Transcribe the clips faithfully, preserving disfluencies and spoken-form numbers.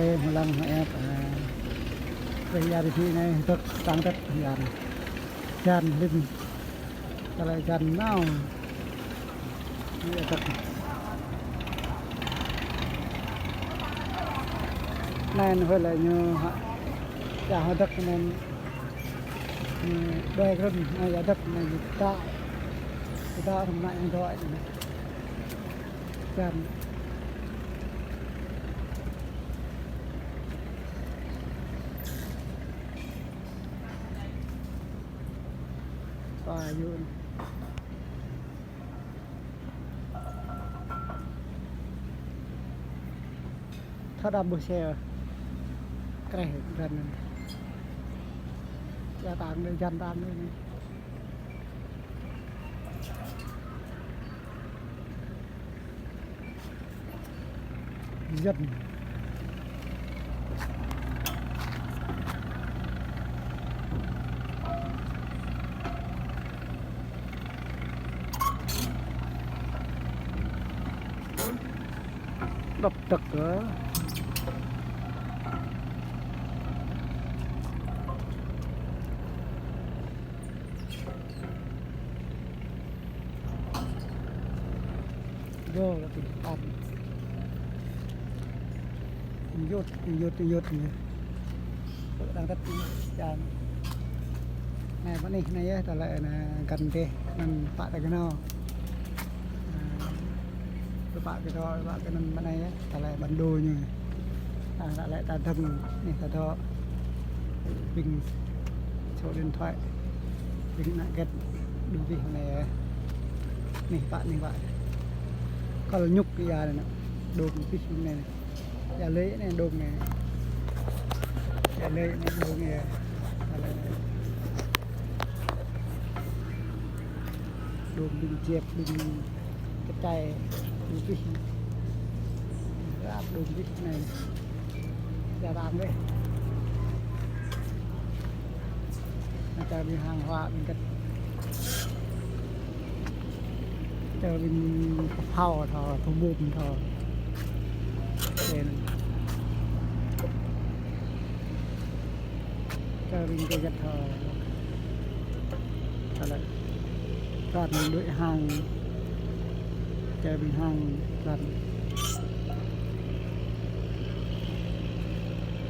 Ê, hmâo lăng hmâo ĕp, a, ƀơi ia rơsĭ anai, dŏ, đang dŏ ia. Jan lĭm. Tơlơi jan nao. Ia dŏ. Anai, anai hơi lĕ ñu hă. Ia hă dŏ anai. Ñu đuaĭ krŭn, anai ia dŏ, anai ñu ta. Ta rơmang anai dŏ anai. Jan. Payun. Thâo đăm ƀuh xe. Kreh jan. Ia tang đơi, jan tang đơi anai. Dân. Độc thực á. Vô là tỉnh tăm. Yut, yut, yut. Đang rất chán. Anai, ƀơi anai, anai yơh, ta lĕ anai găn dêh, anŭn pă ta gơnô. Ơ, pă gơnô, pă gơnô ƀơi anai yơh. Ta lĕ bản đồ ñu. Ta, ta lĕ ta dơ̆ng, anai ta dŏ. Ƀing số điện thoại. Ƀing ană gĕt đu dih anai. Anai pă, anai pă. Kơl ñŭk ia anai. Đu dih anai. Ia lĕ anai đu anai. Ia lĕ anai đu anai. Ia lĕ anai. Đu ƀing čep, ƀing čep čai, ƀing pih. Rap đu pih anai. Ia rang dêh. Anai čar ƀing hàng hóa ƀing gĕt. Čar ƀing phao thâo, phao bum thâo. Čen. Čar ƀing gĕt thâo. Kơ lĕ. Čar ƀing đuaĭ hăng. Čar ƀing hăng, čar.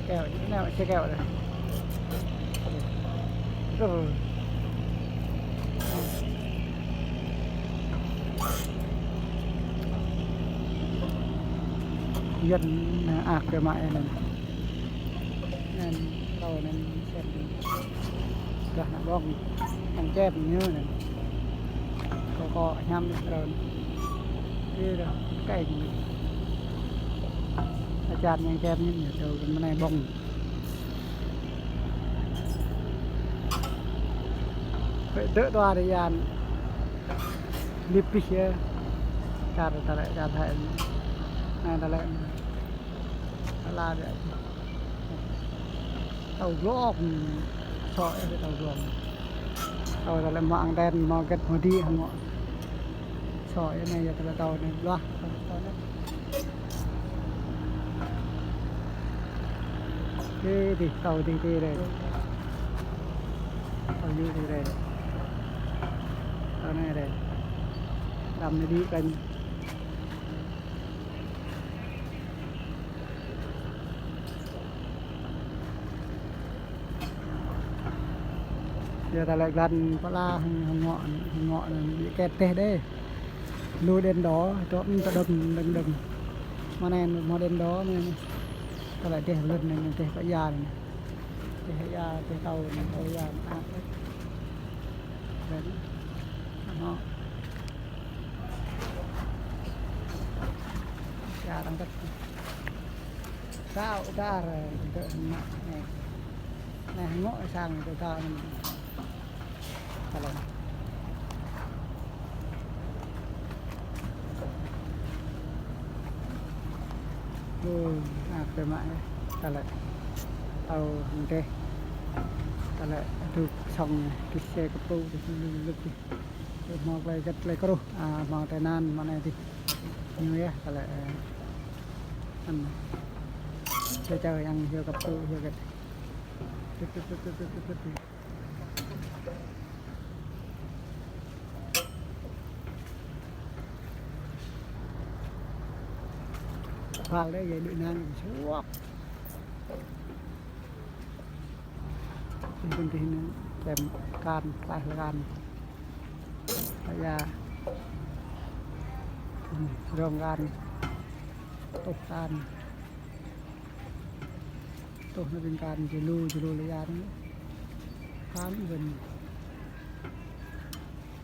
Keo, anai mă xe keo anai. Ơ. Dân, a, ăk kơ mă anai. Anŭn, tâo anŭn. Dah ană ƀơ̆ng, yang čem ñu anŭn. Kơ kơ hiam rơ̆n. Ih dah, keng. Ačan yang čem ñu, ñu tơ ƀơi anai ƀơ̆ng. Ƀơi dŏ dua ri yan. Lipih yơh. Čar ta lĕ, čar Thái. Anai ta lĕ. Ala dêh. Tâo glông, soi yơh tâo glông. Tâo ta lĕ mă anten, mă gĕt, mă đĭ hăng ngŏ. Soi yơh anai yơh ta lĕ tâo anai blah. Tâo anai. Dih, dih, tâo dih, dih dêh. Tâo yŭ dih dêh. Tâo anai dêh. Đăm anai đĭ kơnh. Yua ta lĕ glăn pơala hăng, hăng ngŏ, hăng ngŏ anŭn ƀu ket dêh dêh. Lu đèn đỏ, trŏm ta đơ̆ng, đơ̆ng, đơ̆ng. Mă anai, mă đèn đỏ anai. Ta lĕ dêh lŏn anai, dêh pơia anai. Dêh ia, dêh tâo anai, tâo ia anai. Đơ̆ng. Anai. Ia đang dŏ. Sao dar dŏ mă anai. Anai ngŏ sang dŏ ta anai. Kalau. Ơ, ăk kơ mă anai. Ta lĕ. Tâo hăng dêh. Ta lĕ dŏ song anai. Kih xe kơpŭ dih lŭk lŭk dih. Hmâo tơlơi gĕt tơlơi kruh. A, hmâo tai nạn mă anai dih. Ñu yơh, ta lĕ, ơ, anŭn. Čơ čơ yang hyu kăp tŭ hyu kăp. Pal deh, yai đuaĭ nang suăp. Ih, pun tih ni, tem kan, tlaih lơkan. Tơya. Rong kan. Tuh kan. Tuh na ƀing kan, jơlu, jơlu lơya ni. Kan ƀing.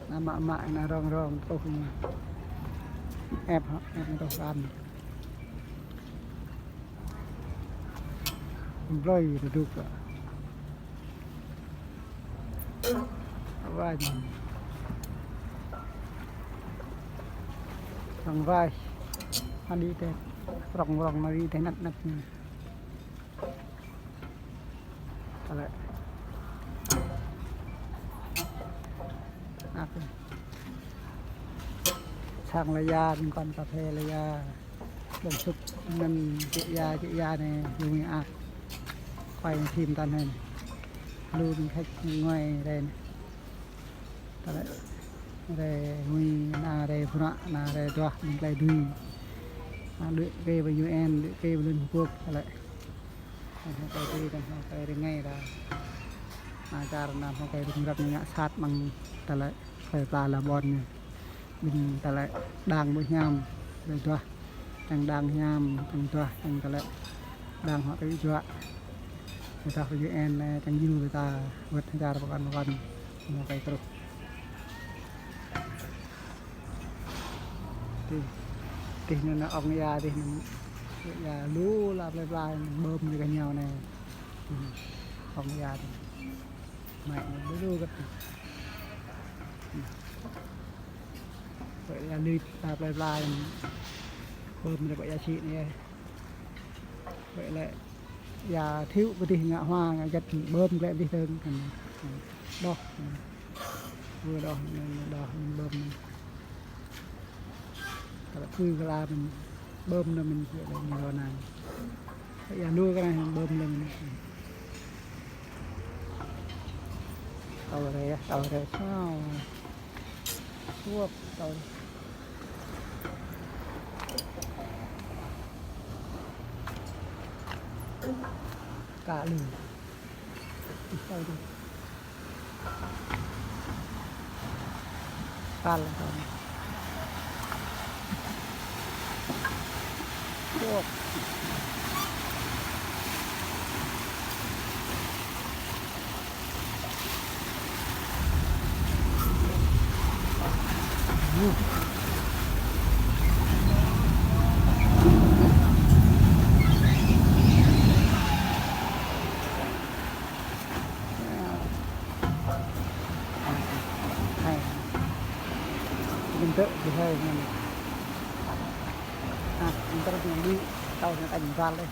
Na mă mă na rong rong tuh ni. Ĕp hă, ĕp tuh kan. Blơi tơdŭk. Wai. Rong wai. Mă đĭ teh. Rong rong mă đĭ teh năt năt ni. Tơlơi. Apa? Sang lơya, ƀing kon kơphê lơya. Ƀơ̆ng sŭk anŭn čĕ ia, čĕ ia anai, lu mơ̆ng ak. Quay phim tăn anai. Lu ƀing khách ngơi rai anai. Tơlơi. Rai ngui, na rai bruă, na rai duah, ƀing tơlơi dui. Na đuaĭ kơ ƀơi U N, đuaĭ kơ ƀơi Liên Hợp Quốc, tơlơi. Hmâo kơ tui, hmâo kơ rơngai ra. Na čar na hmâo kơ rŭng răng ngă sat mơ̆ng tơlơi plơi pla lăm ƀôn ñu. Ƀing tơlơi đang ƀu hiam, tơlơi duah. Čang đang hiam, čang duah, čang tơlơi. Đang hmâo tơlơi juă. Tơlơi duah ƀơi U N, čang yua ƀơi ta, wơ̆t hơjar pơkŏn pơkŏn. Hmâo kơ truh. Tih, tih anŭn ŏng ia, tih anŭn ia lu la plơi pla ƀơm ñu kơ ñu anai. Ŏng ia tih. Mă anai lu lu kơ tih. Ƀơi ia lu la plơi pla ƀơm ñu ƀơi ia sĭ anai. Ƀơi lĕ ia thiu pơtih ngă hua ngă gĕt ƀơm glĕ pơtih tơ̆ng kăn. Đôh. Wơ đôh, đôh, ƀơm. Tơlơi pư kơ la mơ̆n, ƀơm anŭn mơ̆n, ƀơi lĕ ñu rô nang. Ia lu kơ anai ƀơm lĕ mơ̆n. Tâo rai, tâo rai, sao. Suăp, tâo. Ka lu. Tâo lu. Pal tâo. Suăp. Hai. Ƀing tơ, ƀing hai anai. Ha, ƀing tơ ƀing đĭ, tâo anai kăn ƀal deh.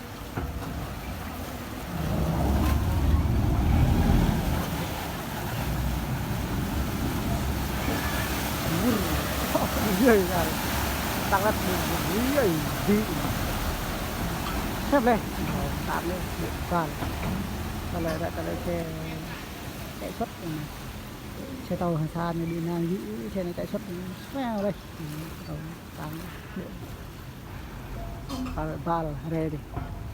Wur. Oh, iya, iya. Tăng lăt, iya, iya. Sắp leh. Tạm leh, ƀal. Tơlơi, tơlơi xe, xe xuất anai. Xe tàu Hà Sa anai đĭ nang yŭ, xe anai chạy xuất anai. Xe leh. Tâo tăng. Ƀal, ƀal, rai dih.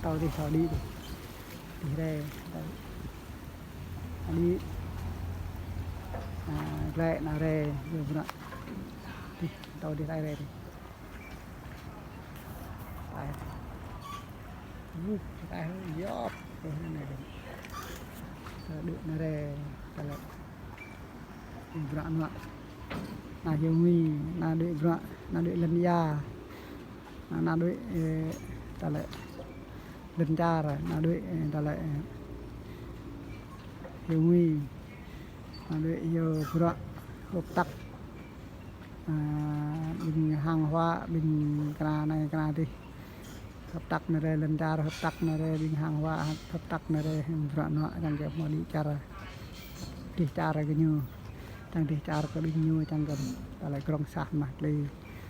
Tâo dih, tâo đĭ dih. Dih rai, tâo. Đĭ. Na, glĕ, na rai, yua bruă. Dih, tâo dih rai, rai dih. Rai. Wuh, rai, yop. Tơ anai dih. Tơ đĭ, na rai, tơlơi. Bruă anŭn. Na hyu ngui, na đuaĭ bruă, na đuaĭ lŏn ia. Na, na đuaĭ, ơ, tơlơi. Lŏn čar, na đuaĭ, ơ, tơlơi, ơ, hyu ngui. Na đuaĭ hyu bruă, hơ̆k tăk. Ơ, ƀing hàng hóa, ƀing kơna anai kơna adih. Hơ̆k tăk anai rai lŏn čar, hơ̆k tăk anai rai ƀing hàng hóa, hơ̆k tăk anai rai bruă anŭn čang kơ hmâo đĭ čar. Đĭ čar kơ ñu. Čang đĭ čar kơ ƀing ñu čang kơ tơlơi krong sah mah tơlơi.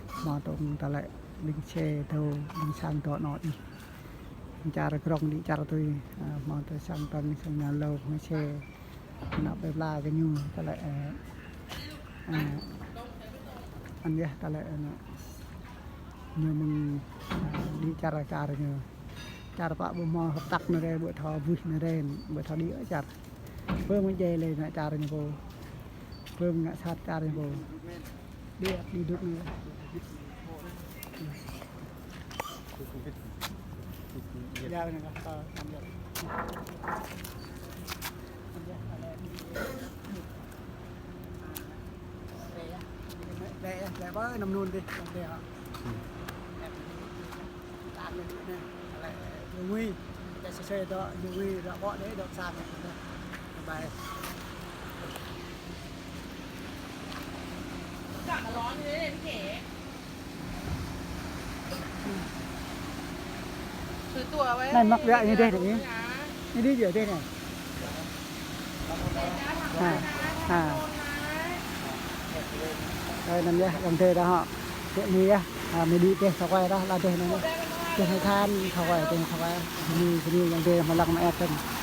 Hmâo tong tơlơi ƀing xe dŏ, ƀing sang dŏ anŭn dih. Čar krong đĭ čar tui, a, hmâo tơ sang tơng, sang nao lô, hmâo xe, nao pơ pla kơ ñu, tơlơi, a, a, anŭn yơh, tơlơi, a, ñu mơ̆ng, a, đĭ čar čar ñu. Čar pă ƀu hmâo hợp tác nao rai, ƀu thâo bưh nao rai, ƀu thâo đĭ čar. Pơ mơ̆ djai lĕ nao čar ñu pô. Pơ mơ̆ ngă sat čar ñu pô. Đĭ, đĭ dŭt nao. Djai nao kơ, kơ, kơ, kơ. Djai, djai, djai ƀơi anŭn anŭn dih, anŭn dih hă. Tan anŭn anŭn. Alai, ñu ngui. Djai sơsơi dŏ, ñu ngui, dŏ ƀô̆ dih, dŏ sang anŭn dih. Bye. Anai mă wơ̆t ñu dih anai. Ñu dih djơ̆ dih anai. Ha, ha. Ơi, anŭn yơh, dŏ dih đah hŏ. Djơ̆ anai yơh. Ha, mơ̆ đĭ dih thâo wai đah, la dih anai. Dih anai than thâo wai, dih thâo wai. Anai, anai dŏ dih mơ̆ lăng mơ̆ ĕp tơm.